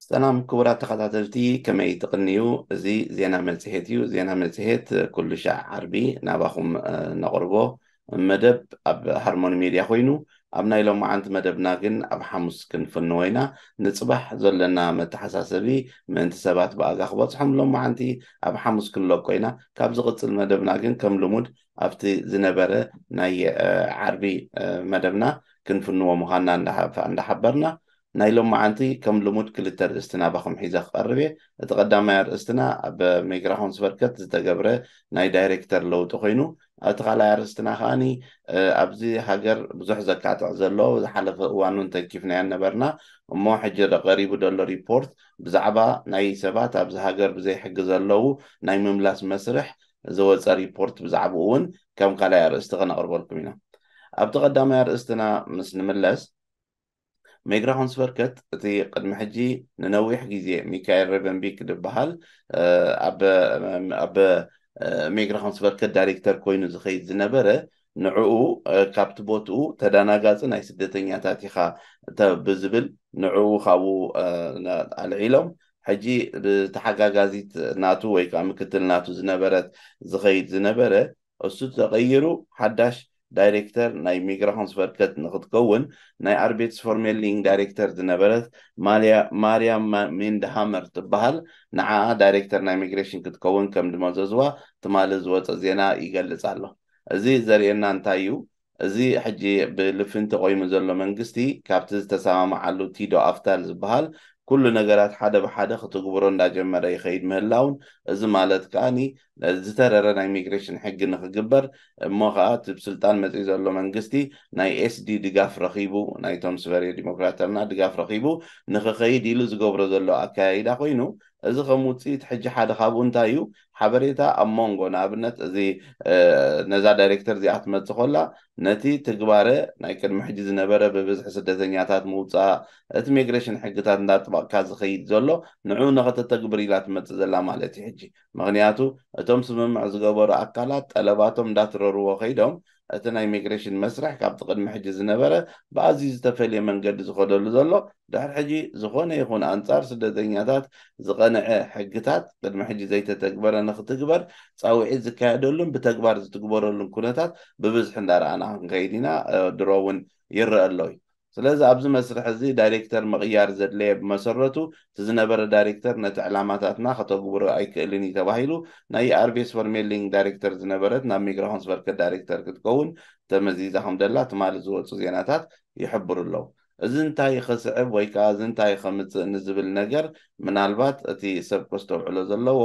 ሰላም ክቡራት ተኸታተልቲ፣ ከመይ ትቕንዩ? እዚ ዜና መጽሔት እዩ። ዜና መጽሔት ኩሉ ሻዕ ዓርቢ ናባኹም ነቕርቦ መደብ ኣብ ሃርሞኒ ሚድያ ኮይኑ፣ ኣብ ናይ ሎማዓንቲ መደብና ግን ኣብ ሓሙስ ክንፍንዎ ኢና። ንጽባሕ ዘለና መተሓሳሰቢ ምእንቲ ሰባት ብኣጋ ክበጽሖም ሎማዓንቲ ኣብ ሓሙስ ክንለቆ ኢና። ካብ ዝቕጽል መደብና ግን ከም ልሙድ ኣብቲ ዝነበረ ናይ ዓርቢ መደብና ክንፍንዎ ምዃንና እንዳሓበርና፣ ናይ ሎማዓንቲ ከም ልሙድ ክልተ ኣርእስቲ ናባኹም ሒዘ ክቐርብ እየ። እቲ ቀዳማይ ኣርእስትና ኣብ ሜግራሆንስ በርከት ዝተገብረ ናይ ዳይሬክተር ለውጢ ኮይኑ፣ ኣብቲ ካልኣይ ኣርእስትና ከዓኒ ኣብዚ ሃገር ብዙሕ ዘካትዕ ዘሎ ዝሓለፈ እዋን እውን ተንኪፍናዮ ነበርና። እሞ ሕጂ ቀሪቡ ዘሎ ሪፖርት ብዛዕባ ናይ ሰባት ኣብዚ ሃገር ብዘይ ሕጊ ዘለዉ ናይ ምምላስ መስርሕ ዝወፀ ሪፖርት ብዛዕባኡ እውን ከም ካልኣይ ኣርእስቲ ከነቕርበልኩም ኢና። ኣብቲ ቀዳማይ ኣርእስትና ምስ ንምለስ፣ ሜግራሆንስ በርከት እቲ ቅድሚ ሕጂ ንነዊሕ ግዜ ሚካኤል ሬቨንቢክ ዝበሃል ኣብ ሜግራሆንስ በርከት ዳይሬክተር ኮይኑ ዝኸይድ ዝነበረ፣ ንዕኡ ካብቲ ቦትኡ ተዳናጋፂ ናይ ስደተኛታት ኢኻ ብዝብል ንዕኡ ካብኡ ኣልዒሎም፣ ሕጂ ብተሓጋጋዚት ናቱ ወይ ከዓ ምክትል ናቱ ዝነበረት ዝኸይድ ዝነበረ፣ እሱ ተቐይሩ ሓዳሽ ዳይሬክተር ናይ ሚግራሆንስ በርከት ንክትከውን ናይ ኣርቤትስ ፎርሜሊንግ ዳይሬክተር ዝነበረት ማርያም ሜንድሃመር ትበሃል፣ ንዓኣ ዳይሬክተር ናይ ሚግሬሽን ክትከውን ከም ዝመዘዝዋ ትማሊ ዝወፀ ዜና ይገልፅ ኣሎ። እዚ ዘርእየና እንታይ እዩ? እዚ ሕጂ ብልፍንቲ ቆይሙ ዘሎ መንግስቲ ካብቲ ዝተሰማማዓሉ ቲዶ ኣፍታል ዝበሃል ኩሉ ነገራት ሓደ ብሓደ ክትግብሮ እንዳጀመረ ይኸይድ ምህላውን፣ እዚ ማለት ከዓኒ ዝተረረ ናይ ሚግሬሽን ሕጊ ንክግበር፣ እሞ ከዓ እቲ ብስልጣን መፅኡ ዘሎ መንግስቲ ናይ ኤስዲ ድጋፍ ረኺቡ፣ ናይቶም ስቨሪዮ ዲሞክራተርና ድጋፍ ረኺቡ ንክኸይድ ኢሉ ዝገብሮ ዘሎ ኣካያይዳ ኮይኑ፣ እዚ ከም ውፅኢት ሕጂ ሓደ ካብኡ እንታይ እዩ? ሓበሬታ ኣብ መንጎ፣ ንኣብነት እዚ ነዛ ዳይሬክተር እዚኣ ክትመፅእ ከላ ነቲ ትግባረ ናይ ቅድሚ ሕጂ ዝነበረ ብብዝሒ ስደተኛታት ምውፃእ፣ እቲ ሚግሬሽን ሕግታት እንዳጥበቕካ ዝኸይድ ዘሎ ንዕኡ ንኸተተግብር ኢላ ትመፅእ ዘላ ማለት እዩ። ሕጂ ምክንያቱ እቶም ስምምዕ ዝገበሩ ኣካላት ጠለባቶም እንዳትረርዎ ከይዶም፣ እቲ ናይ ሚግሬሽን መስርሕ ካብቲ ቅድሚ ሕጂ ዝነበረ ብኣዝዩ ዝተፈልየ መንገዲ ዝኸደሉ ዘሎ፣ ድሕሪ ሕጂ ዝኾነ ይኹን ኣንጻር ስደተኛታት ዝቐንዐ ሕግታት ቅድሚ ሕጂ ዘይተተግበረ ንክትግበር ጻውዒት ዝካየደሉን ብተግባር ዝትግበረሉን ኩነታት ብብዝሒ እንዳረኣና ክንከይድ ኢና። ድሮ እውን ይረአ ኣሎ እዩ። ስለዚ ኣብዚ መስርሕ እዚ ዳይሬክተር ምቕያር ዘድለየ ብመሰረቱ እቲ ዝነበረ ዳይሬክተር ነቲ ዕላማታትና ከተግብሮ ኣይክእልን እዩ ተባሂሉ ናይ ኣርቤስ ፎርሜሊንግ ዳይሬክተር ዝነበረት ናብ ሚግራሆንስ በርከት ዳይሬክተር ክትከውን ተመዚዛ ከም ዘላ ትማሊ ዝወፁ ዜናታት ይሕብሩ ኣለዉ። እዚ እንታይ ከስዕብ ወይ ከዓ እዚ እንታይ ከምፅእ ንዝብል ነገር ምናልባት እቲ ሰብ ከስተውዕሎ ዘለዎ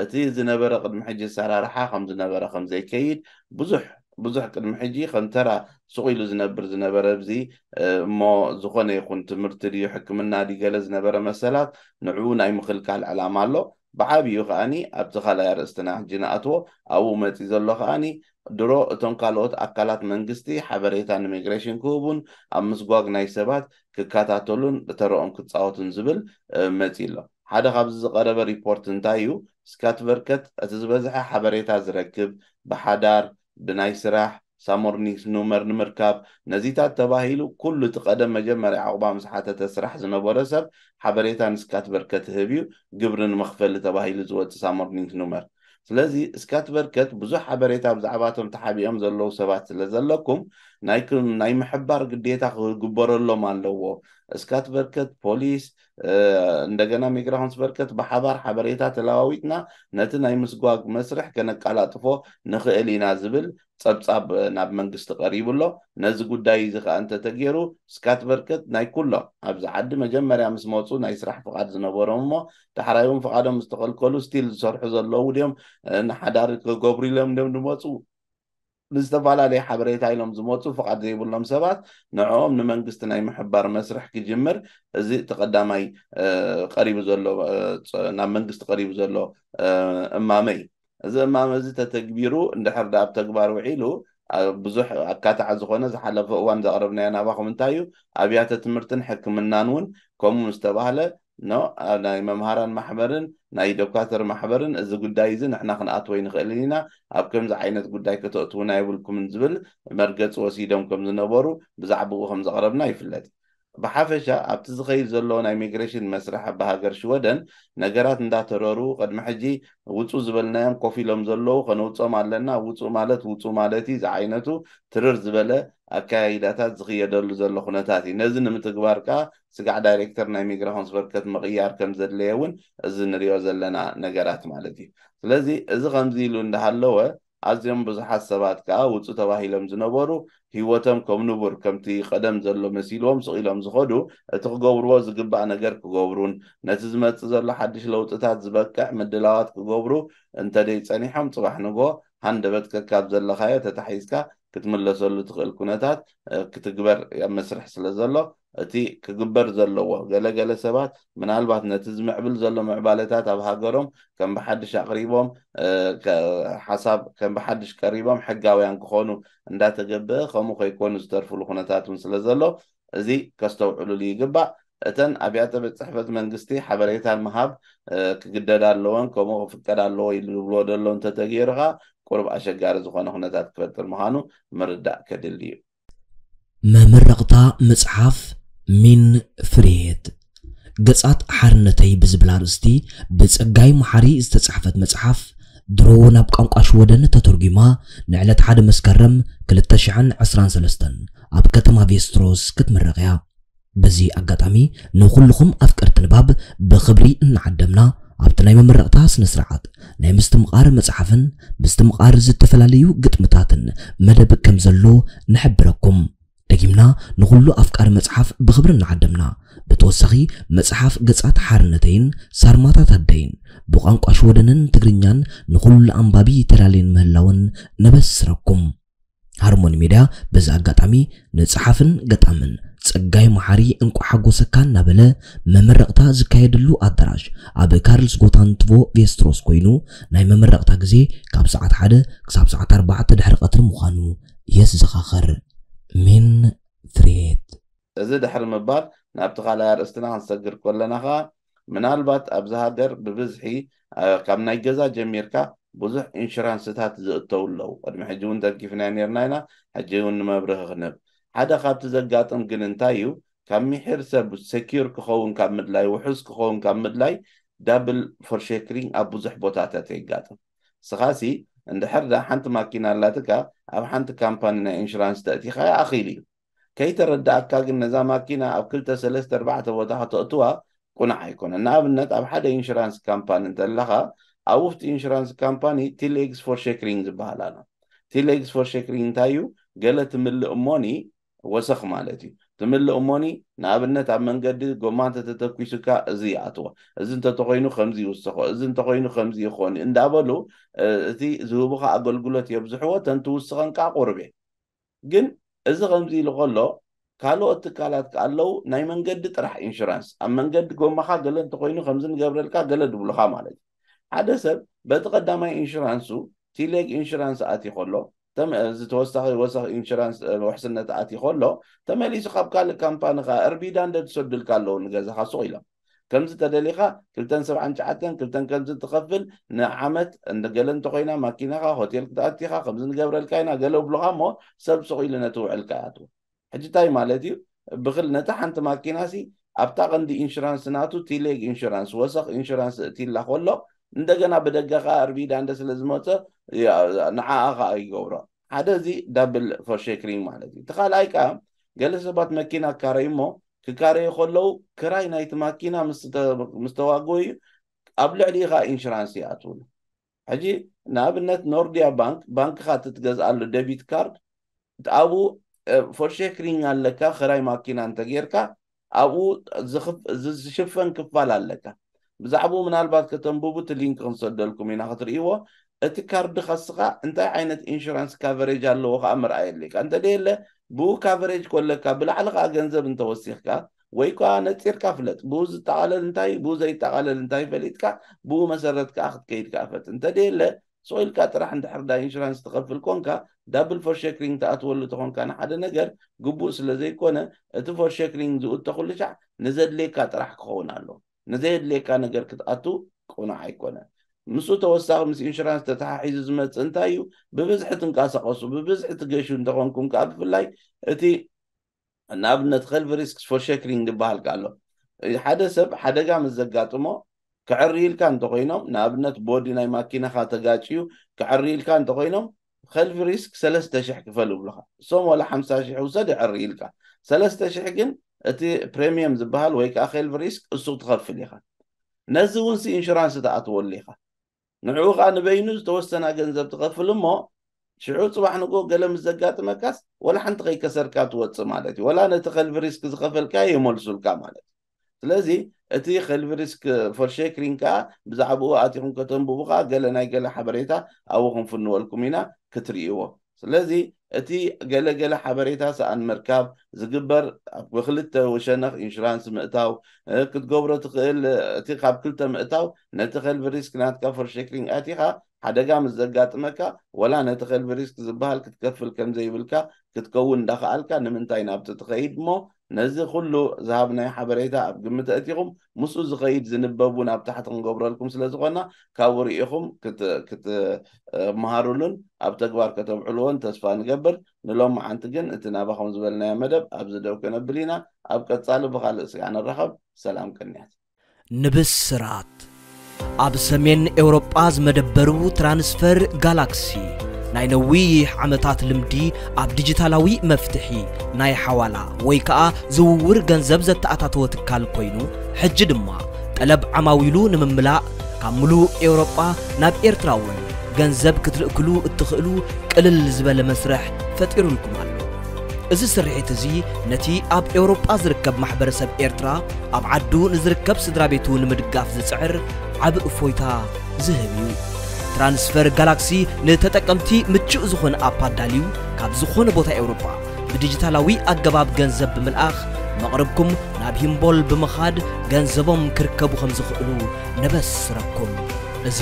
እቲ ዝነበረ ቅድሚ ሕጂ ኣሰራርሓ ከም ዝነበረ ከም ዘይከይድ ብዙሕ ብዙሕ ቅድሚ ሕጂ ከም ተራ ሱቕ ኢሉ ዝነብር ዝነበረ ኣብዚ እሞ ዝኾነ ይኹን ትምህርቲ ድዩ ሕክምና ድዩ ገለ ዝነበረ መሰላት ንዕኡ ናይ ምኽልካል ዕላማ ኣሎ። ብዓብዩ ከዓኒ ኣብቲ ካልኣይ ኣርእስትና ሕጂ ንኣትዎ ኣብኡ መፂ ዘሎ ከዓኒ ድሮ እቶም ካልኦት ኣካላት መንግስቲ ሓበሬታ ንሚግሬሽን ክህቡን ኣብ ምስጓግ ናይ ሰባት ክከታተሉን ተረኦም ክፃወቱን ዝብል መፂ ኣሎ። ሓደ ካብዚ ዝቀረበ ሪፖርት እንታይ እዩ? ስካት በርከት እቲ ዝበዝሐ ሓበሬታ ዝረክብ ብሓዳር ብናይ ስራሕ ሳሞርኒስ ኑመር ንምርካብ ነዚታት ተባሂሉ ኩሉ እቲ ቀደም መጀመርያ ዕቑባ ምስ ሓተተ ስራሕ ዝነበረ ሰብ ሓበሬታ ንስካት በርከት ህብ እዩ ግብሪ ንመኽፈሊ ተባሂሉ ዝወፅእ ሳሞርኒስ ኑመር። ስለዚ ስካት በርከት ብዙሕ ሓበሬታ ብዛዕባቶም ተሓቢኦም ዘለዉ ሰባት ስለ ዘለኩም ናይ ምሕባር ግዴታ ክግበረሎም ኣለዎ። ስካት በርከት ፖሊስ እንደገና ሚግራሆንስ በርከት ብሓባር ሓበሬታ ተለዋዊጥና ነቲ ናይ ምስጓግ መስርሕ ከነቀላጥፎ ንኽእል ኢና ዝብል ፀብፃብ ናብ መንግስቲ ቀሪቡ ኣሎ። ነዚ ጉዳይ እዚ ከዓ እንተተገይሩ ስካት በርከት ናይ ኩሎም ኣብዚ ዓዲ መጀመርያ ምስ መፁ ናይ ስራሕ ፍቓድ ዝነበሮም እሞ ዳሕራይ እውን ፍቓዶም ዝተኸልከሉ ስቲል ዝሰርሑ ዘለዉ ድዮም ንሓዳር ክገብሩ ኢሎም ድዮም ዝመፁ ብዝተፈላለየ ሓበሬታ ኢሎም ዝመፁ ፍቓድ ዘይብሎም ሰባት ንዕኦም ንመንግስቲ ናይ ምሕባር መስርሕ ክጅምር እዚ ተቐዳማይ ቀሪቡ ዘሎ ናብ መንግስቲ ቀሪቡ ዘሎ እማመ እዩ። እዚ እማመ እዚ ተተግቢሩ እንድሕር ዳ ኣብ ተግባር ውዒሉ ብዙሕ ኣካታዕ ዝኾነ ዝሓለፈ እዋን ዘቕረብናዮ ናባኹም እንታይ እዩ ኣብያተ ትምህርትን ሕክምናን እውን ከምኡ ምስ ተባህለ ኖ ናይ መምሃራን ማሕበርን ናይ ዶካተር ማሕበርን እዚ ጉዳይ እዚ ንሕና ክንኣትዎ ይንኽእልን ኢና ኣብ ከምዚ ዓይነት ጉዳይ ከተእትውና የብልኩምን ዝብል መርገፂ ወሲዶም ከም ዝነበሩ ብዛዕባኡ ከም ዘቕረብና ይፍለጥ። ብሓፈሻ ኣብቲ ዝኸይድ ዘሎ ናይ ሚግሬሽን መስርሕ ኣብ ሃገር ሽወደን ነገራት እንዳተረሩ፣ ቅድሚ ሕጂ ውፁ ዝበልናዮም ኮፍ ኢሎም ዘለዉ፣ ከነውፅኦም ኣለና፣ ውፁ ማለት ውፁ ማለት እዩ ዝዓይነቱ ትርር ዝበለ ኣካያይዳታት ዝኽየደሉ ዘሎ ኩነታት እዩ። ነዚ ንምትግባር ከዓ ስጋዕ ዳይሬክተር ናይ ሚግራሆንስ በርከት ምቕያር ከም ዘድለየ እውን እዚ ንሪኦ ዘለና ነገራት ማለት እዩ። ስለዚ እዚ ከምዚ ኢሉ እንዳሃለወ ኣዝዮም ብዙሓት ሰባት ከዓ ውፁ ተባሂሎም ዝነበሩ ህይወቶም ከም ንቡር ከምቲ ቀደም ዘሎ መሲልዎም ስቕ ኢሎም ዝኸዱ፣ እቲ ክገብርዎ ዝግባእ ነገር ክገብሩን ነቲ ዝመፅእ ዘሎ ሓድሽ ለውጥታት ዝበቅዕ ምድላዋት ክገብሩ እንተደይ ፀኒሖም፣ ፅባሕ ንጎ ሃንደበት ከካብ ዘለኻዮ ተታሒዝካ ክትምለሰሉ ትኽእል ኩነታት ክትግበር ኣብ መስርሕ ስለ ዘሎ፣ እቲ ክግበር ዘለዎ ገለገለ ሰባት ምናልባት ነቲ ዝምዕብል ዘሎ ምዕባለታት ኣብ ሃገሮም ከም ብሓድሽ ኣቕሪቦም ሓሳብ ከም ብሓድሽ ቀሪቦም ሕጋውያን ክኾኑ እንዳተገበ ከምኡ ከይኮኑ ዝተርፍሉ ኩነታት እውን ስለ ዘሎ፣ እዚ ከስተውዕሉሉ ይግባእ። እተን ኣብያተ ቤት ፅሕፈት መንግስቲ ሓበሬታ ምሃብ ክግደድ ኣለወን፣ ከምኡ ክፍቀድ ኣለዎ ኢሉ ዝብልዎ ዘሎ እንተተገይሩ ከዓ ቁሩብ ኣሸጋሪ ዝኾነ ኩነታት ክፈጥር ምዃኑ ምርዳእ ከድሊ እዩ። መመረቕታ መጽሓፍ ሚን ፍሬት ገጻት ሓርነተይ ብዝብል ኣርእስቲ ብጸጋይ መሓሪ ዝተጻሕፈት መጽሓፍ ድሮ ናብ ቋንቋ ሽወደን ተተርጒማ ንዕለት ሓደ መስከረም ክልተ ሽሕን ዕስራን ሰለስተን ኣብ ከተማ ቬስትሮስ ክትምረቕ እያ። በዚ ኣጋጣሚ ንኹልኹም ኣፍቀርቲ ንባብ ብኽብሪ እናዓደምና ኣብቲ ናይ መመረቕታ ስነ ስርዓት ናይ ምስትምቓር መጽሓፍን ምስትምቓር ዝተፈላለዩ ግጥምታትን መደብ ከም ዘሎ ንሕብረኩም። ደጊምና ንኹሉ ኣፍቃሪ መጽሓፍ ብኽብሪ እናዓደምና ብተወሳኺ መጽሓፍ ገጻት ሓርነተይን ሳርማታት ኣደይን ብቋንቋ ሽወደንን ትግርኛን ንኹሉ ኣንባቢ ተዳልየን ምህላውን ነበስረኩም። ሃርሞኒ ሜድያ በዚ ኣጋጣሚ ንጸሓፍን ገጣምን ጸጋይ መሓሪ እንቋዕ ሓጎሰካ እናበለ መመረቕታ ዝካየደሉ ኣዳራሽ ኣብ ካርልስ ጎታንትቮ ቬስትሮስ ኮይኑ ናይ መመረቕታ ግዜ ካብ ሰዓት ሓደ ክሳብ ሰዓት ኣርባዕተ ድሕሪ ቀትሪ ምዃኑ የዘኻኽር። ሚን ፍሬት እዚ ድሕሪ ምባል ናብቲ ካልኣይ ኣርእስትና ክንሰግር ከለና ኸዓ ምናልባት ኣብዚ ሃገር ብብዝሒ ካብ ናይ ገዛ ጀሚርካ ብዙሕ ኢንሹራንስታት ዝእተው ኣለዉ። ቅድሚ ሕጂ እውን ተንኪፍናዮ ነርና ኢና፣ ሕጂ እውን ንመብርሂ ክንህብ ሓደ ካብቲ ዘጋጥም ግን እንታይ እዩ፣ ካብ ሚሒር ሰብ ሴኪር ክኸውን ካብ ምድላይ ውሑስ ክኸውን ካብ ምድላይ ዳብል ፎርሼክሪንግ ኣብ ብዙሕ ቦታታት የጋጥም። ስኻሲ እንድሕር ዳ ሓንቲ ማኪና ኣላትካ ኣብ ሓንቲ ካምፓኒ ናይ ኢንሹራንስ ተእቲኻ ኣኺሉ እዩ። ከይተረዳእካ ግን ነዛ ማኪና ኣብ ክልተ ሰለስተ ኣርባዕተ ቦታ ከተእትዋ ቁኑዕ ኣይኮነን። ንኣብነት ኣብ ሓደ ኢንሹራንስ ካምፓኒ እንተለኻ ኣብቲ ኢንሹራንስ ካምፓኒ ቲሌግስ ፎርሼክሪንግ ዝበሃል ኣሎ። ቲሌግስ ፎርሼክሪንግ እንታይ እዩ? ገለ ትምልእ እሞኒ ወሰኽ ማለት እዩ። ትምልእ እሞኒ ንኣብነት ኣብ መንገዲ ጎማ እንተተተኪሱካ እዚ ይኣትዎ፣ እዚ እንተተኮይኑ ከምዚ ይውሰኾ፣ እዚ እንተኮይኑ ከምዚ ይኾን እንዳበሉ እቲ ዝህቡኻ ኣገልግሎት የብዝሕዎ። ተን ትውስኸን ከዓ ቁሩብ እየ። ግን እዚ ከምዚ ኢሉ ከሎ ካልኦት ትካላት ከዓ ኣለዉ ናይ መንገዲ ጥራሕ ኢንሹራንስ ኣብ መንገዲ ጎማኻ ገለ እንተኮይኑ ከምዚ ንገብረልካ ገለ ድብሉኻ ማለት እዩ። ሓደ ሰብ በቲ ቀዳማይ ኢንሹራንሱ ቲሌግ ኢንሹራንስ ኣትዩ ከሎ ዝተወሳኺ ወሰኽ ኢንሹራንስ ውሕስነት ኣትዩ ከሎ ተመሊሱ ካብ ካልእ ካምፓኒ ከዓ እርቢዳ እንደ ትሰዱልካ ኣለዉ ንገዛኻ ሱቕ ኢሎም ከምዚ ተደሊኻ ክልተን ሰብዓን ትሽዓተን ክልተን ከምዚ ትኸፍል ንዓመት እንደገለ እንተኮይና ማኪናኻ ሆቴል ክትኣቲኻ ከምዚ ንገብረልካ ኢና ገለ ብሉኻ እሞ ሰብ ሱቕ ኢሉ ነቲ ውዕልካ ይኣትዎ። ሕጂ እንታይ ማለት እዩ? ብክል ነቲ ሓንቲ ማኪና ሲ ኣብታ ቀንዲ ኢንሹራንስ ናቱ ቲሌግ ኢንሹራንስ ወሰኽ ኢንሹራንስ እቲላ ከሎ እንደገና ብደገ ከዓ እርቢዳ እንደ ስለ ዝመፀ ንዓኣ ከዓ ይገብሮ። ሓደ እዚ ዳብል ፎርሼክሪንግ ማለት እዩ። እቲ ካልኣይ ከዓ ገለ ሰባት መኪና ክካረዩ እሞ ክካረዩ ከለዉ ክራይ ናይቲ ማኪና ምስ ተዋግኡ ኣብ ልዕሊ ከዓ ኢንሹራንስ ይኣትውሉ። ሕጂ ንኣብነት ኖርዲያ ባንክ ባንክኻ እትትገዝኣሉ ደቢት ካርድ ኣብኡ ፎርሼክሪንግ ኣለካ ክራይ ማኪና እንተጌርካ ኣብኡ ዝሽፈን ክፋል ኣለካ። ብዛዕባኡ ምናልባት ከተንብቡ እቲ ሊንክ ክንሰደልኩም ኢና ክትርእይዎ። እቲ ካርድ ከስኻ እንታይ ዓይነት ኢንሹራንስ ካቨሬጅ ኣለዎ ከዓ ምርኣየለካ እንተደየለ ብኡ ካቨሬጅ ኮለካ ብላዕሊ ከዓ ገንዘብ እንተወሲኽካ ወይ ከዓ ነፂርካ ፍለጥ ብኡ ዝጠቓለል እንታይ ብኡ ዘይጠቓለል እንታይ ፈሊጥካ ብኡ መሰረት ከዓ ክትከይድ ከዓ ፈት እንተደየለ ስቕ ኢልካ ጥራሕ እንድሕር ዳ ኢንሹራንስ ትኸፍል ኮንካ ዳብል ፎርሸክሪንግ ትኣትወሉ ተኾንካ ንሓደ ነገር ግቡእ ስለ ዘይኮነ እቲ ፎርሸክሪንግ ዝእቶ ኩሉ ሻዕ ንዘድልየካ ጥራሕ ክኸውን ኣሎ። ንዘየድልየካ ነገር ክትኣቱ ቅኑዕ ኣይኮነን። ምስኡ ተወሳኺ ምስ ኢንሹራንስ ተተሓሒዙ ዝመፅእ እንታይ እዩ? ብብዝሒ ትንቀሳቐሱ ብብዝሒ ትገሹ እንተኾንኩም ከዓ ብፍላይ እቲ ንኣብነት ከልቪ ሪስክ ፎርሸክሪንግ ዝበሃል ኣሎ። ሓደ ሰብ ሓደጋ ምስ ዘጋጥሞ ክዕሪ ኢልካ እንተኮይኖም፣ ንኣብነት ቦዲ ናይ ማኪናኻ ተጋጭዩ ክዕሪ ኢልካ እንተኮይኖም፣ ከልቪ ሪስክ ሰለስተ ሽሕ ክፈል ይብሉኻ። እሶም ዋላ ሓምሳ ሽሕ ውሰድ ይዕሪ ኢልካ፣ ሰለስተ ሽሕ ግን እቲ ፕሬሚየም ዝበሃል ወይ ከዓ ከልቪ ሪስክ እሱ ትኸፍል ኢኻ። ነዚ እውን ሲ ኢንሹራንስ ትኣትወሉ ኢኻ። ንዕኡ ከዓ ንበይኑ ዝተወሰና ገንዘብ ትኸፍል እሞ፣ ሽዑ ፅባሕ ንግሆ ገለ ምስ ዘጋጥመካስ ወላ ሓንቲ ከይከሰርካ ትወፅእ ማለት እዩ። ወላ ነቲ ከልቪ ሪስክ ዝኸፈልካ የመልሱልካ ማለት እዩ። ስለዚ እቲ ከልቪ ሪስክ ፎርሸክሪንግ ከዓ ብዛዕባኡ ኣቲኹም ከተንብቡ ከዓ ገለ ናይ ገለ ሓበሬታ ኣብኡ ክንፍንወልኩም ኢና ክትርእይዎ። ስለዚ እቲ ገለገለ ሓበሬታ ሰኣን ምርካብ ዝግበር ኣብ ክልተ ወሸነኽ ኢንሹራንስ ምእታው ክትገብሮ ትኽእል። እቲ ካብ ክልተ ምእታው ነቲ ከልቪ ሪስክ ናትካ ፎርሸክሪንግ ኣቲኻ ሓደጋ ምስ ዘጋጥመካ ወላ ነቲ ከልቪ ሪስክ ዝበሃል ክትከፍል ከም ዘይብልካ ክትከውን እንዳኸኣልካ ንምንታይ ናብቲ ትኸይድ እሞ ነዚ ኩሉ ዝሃብናይ ሓበሬታ ኣብ ግምት ኣእቲኹም ምስኡ ዝኸይድ ዝንበብ እውን ኣብ ታሕቲ ክንገብረልኩም ስለ ዝኾና ካብኡ ርኢኹም ክትመሃሩሉን ኣብ ተግባር ከተብዕልዎን ተስፋ ንገብር። ንሎም መዓንቲ ግን እቲ ናባኹም ዝበልናዮ መደብ ኣብዚ ደው ከነብል ኢና። ኣብ ቀጻሊ ብኻልእ ስጋዕ ንራኸብ። ሰላም ቅንያት። ንብስራት ኣብ ሰሜን ኤውሮጳ ዝመደበሩ ትራንስፈር ጋላክሲ ናይ ነዊሕ ዓመታት ልምዲ ኣብ ዲጂታላዊ መፍትሒ ናይ ሓዋላ ወይ ከዓ ዝውውር ገንዘብ ዘተኣታተወ ትካል ኮይኑ ሕጂ ድማ ጠለብ ዓማዊሉ ንምምላእ ካብ ምሉእ ኤውሮጳ ናብ ኤርትራ እውን ገንዘብ ክትልእክሉ እትኽእሉ ቅልል ዝበለ መስርሕ ፈጢሩልኩም ኣሎ። እዚ ስርሒት እዚ ነቲ ኣብ ኤውሮጳ ዝርከብ ማሕበረሰብ ኤርትራ ኣብ ዓዱ ንዝርከብ ስድራ ቤቱ ንምድጋፍ ዝጽዕር ዓቢ እፎይታ ዝህብ እዩ። ትራንስፈር ጋላክሲ ንተጠቀምቲ ምቹእ ዝኾነ ኣፕ ኣዳልዩ ካብ ዝኾነ ቦታ ኤውሮጳ ብዲጂታላዊ ኣገባብ ገንዘብ ብምልኣኽ መቕርብኩም ናብ ሂምቦል ብምኻድ ገንዘቦም ክርከቡ ከም ዝኽእሉ ነበስረኩም። እዚ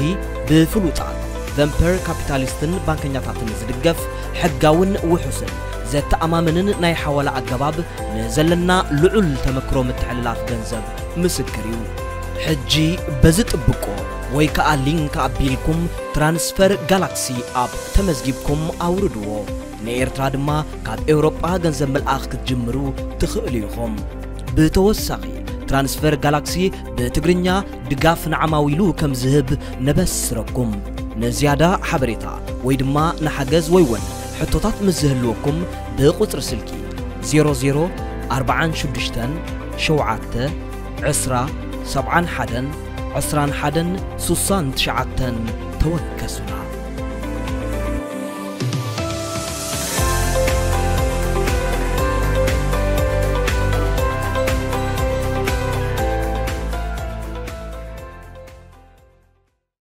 ብፍሉጣት ቨምፐር ካፒታሊስትን ባንከኛታትን ዝድገፍ ሕጋውን ውሑስን ዘተኣማምንን ናይ ሓዋላ ኣገባብ ንዘለና ልዑል ተመክሮ ምትሕልላፍ ገንዘብ ምስክር እዩ። ሕጂ በዚ ጥብቆ ወይ ከዓ ሊንክ ኣቢልኩም ትራንስፈር ጋላክሲ ኣፕ ተመዝጊብኩም ኣውርድዎ። ንኤርትራ ድማ ካብ ኤውሮጳ ገንዘብ ምልኣኽ ክትጅምሩ ትኽእሉ ኢኹም። ብተወሳኺ ትራንስፈር ጋላክሲ ብትግርኛ ድጋፍ ንዓማዊሉ ከም ዝህብ ነበስረኩም። ንዝያዳ ሓበሬታ ወይ ድማ ንሓገዝ ወይ እውን ሕቶታት ምስ ዝህልወኩም ብቁጽሪ ስልኪ ዜሮ ዜሮ ኣርባዓን ሽዱሽተን ሸውዓተ ዕስራ ሰብዓን ሓደን ዕስራን ሓደን ሱሳን ትሽዓተን ተወከሱና።